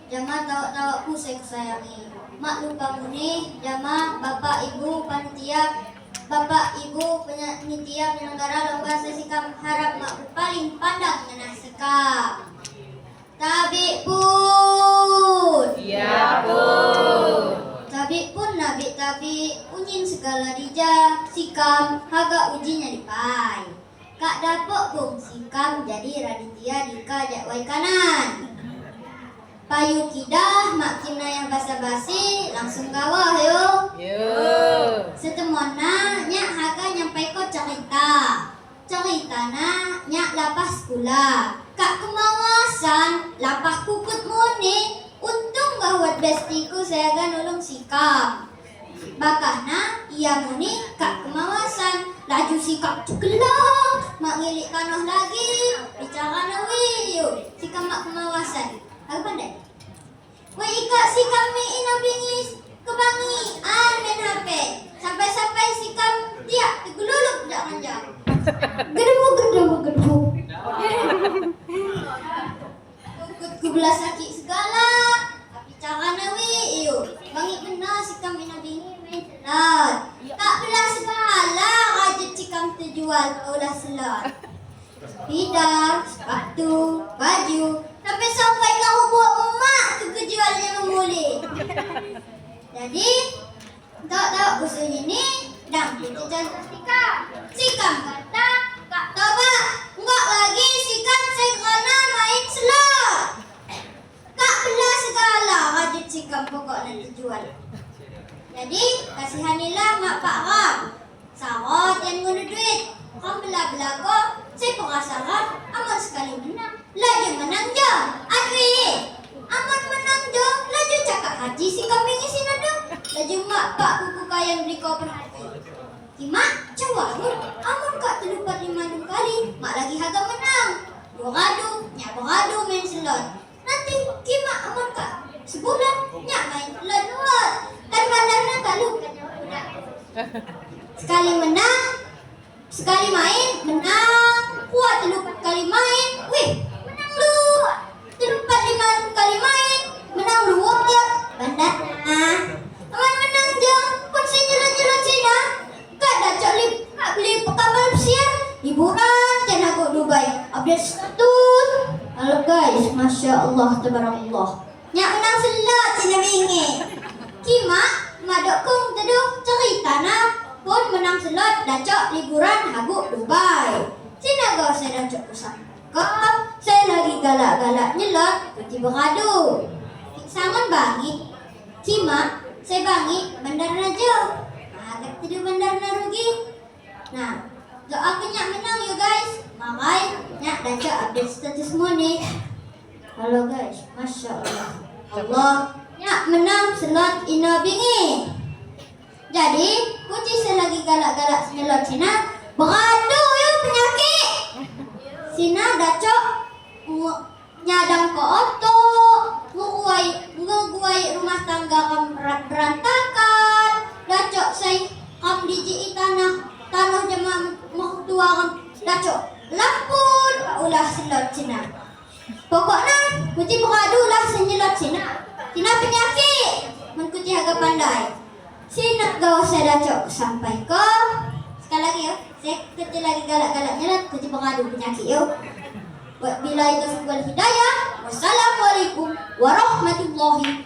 Jama tawak-tawakku saya kusayangi. Mak lupa muni jama bapak ibu panitia, bapak ibu panitia penyelenggara lomba sesikam harap mak paling pandang ngenah sikap. Tabik pun. Iya pun. Tabik pun nabik tabik unyin segala dija sikam haga ujinya dipai. Kak dapok bung sikam jadi Raditya Dika jak wai kanan. Payu kidah mak kina yang basa-basi langsung gawah yo. Yo. Setemona nyak haga nyampai ko cerita. Cerita na nyak lapas sekolah. Kak kemawasan lapah kukut muni. Untung gawat bestiku saya ga nulung sikap. Bakahna ia muni kak kemawasan laju sikap cekelak mak ngilik tanah lagi bicara nawi yuk sikap mak kemawasan aku pandai. Woi ikak sikam mi ina bingis kebangi an main HP sampai-sampai sikam tiak tergeluluk jak ranjang. Gedebuk gedebuk gedebuk. Kukut ku belas sakit segala. Tapi cara nawi iyo. Bangi benar sikam ina bingi main selot. Tak belas segala rajut sikam terjual ulah selot. Bidar, sepatu, baju, sampai-sampai kau buat emak ke kejualnya memulih. Jadi, tak tahu usul ini, dang kita contoh sikam. Sikam kata, kak toba, enggak lagi sikam saya kerana main selot. Kak belah segala rajut sikam pokok nanti jual. Jadi, kasihanilah mak pak ram. Sarot yang guna duit. Ram belah belago, saya perasaan aman sekali menang. Laju menang je. Adwi. Aman menang je, laju cakap haji si kambing isi nado. Laju mak pak kuku kayan beli koper haji. Kimak, cawahun, amun kak terlupa 5 kali, mak lagi harga menang. Beradu, nyak beradu main selot. Nanti kimak amun kak sebulan, nyak main selot luar. Kan bandarnya tak lupa nyawa. Sekali menang, sekali main, menang. Kuat terlupa kali main, wih, menang lu. Terlupa 5 kali main, menang luar. Bandarnya. Aman menang je, pun saya nyelot-nyelot sini. Kak dah cok li, kak beli kapal pesiar, liburan dan aku Dubai. Update status. Halo guys, Masya Allah, tabarakallah. Nyak menang selot cina bingi. Kimak, madok kung teduh cerita na pun menang selot dacok liburan habuk Dubai. Cina gau saya dacok usah. Kau saya lagi galak-galak nyelot, kuti beradu. Sangon bangi. Kimak, saya bangi bandar raja. Agak tidur bandar rugi. Nah, doa kenyak menang you guys. Makai nyak dacok update status money. Halo guys, Masya Allah. Allah nyak menang selot ina bingi. Jadi, kuci selagi galak-galak nyelot Cina, beradu yo penyakit. Sina dacok nyadang ke otok, ngeguai rumah tangga kam berantakan. Dacok say kam diji tanah tanah jema mertua kam dacok lampun ulah selot Cina. Pokoknya kuci beradu lah senyelot Cina. Cina penyakit. Mun kuci agak pandai. Sina gau saya dacok sampai ke sekali lagi ya. Saya kecil lagi galak-galak nyelot kuci beradu penyakit yo. Bila itu wal hidayah. Wassalamualaikum warahmatullahi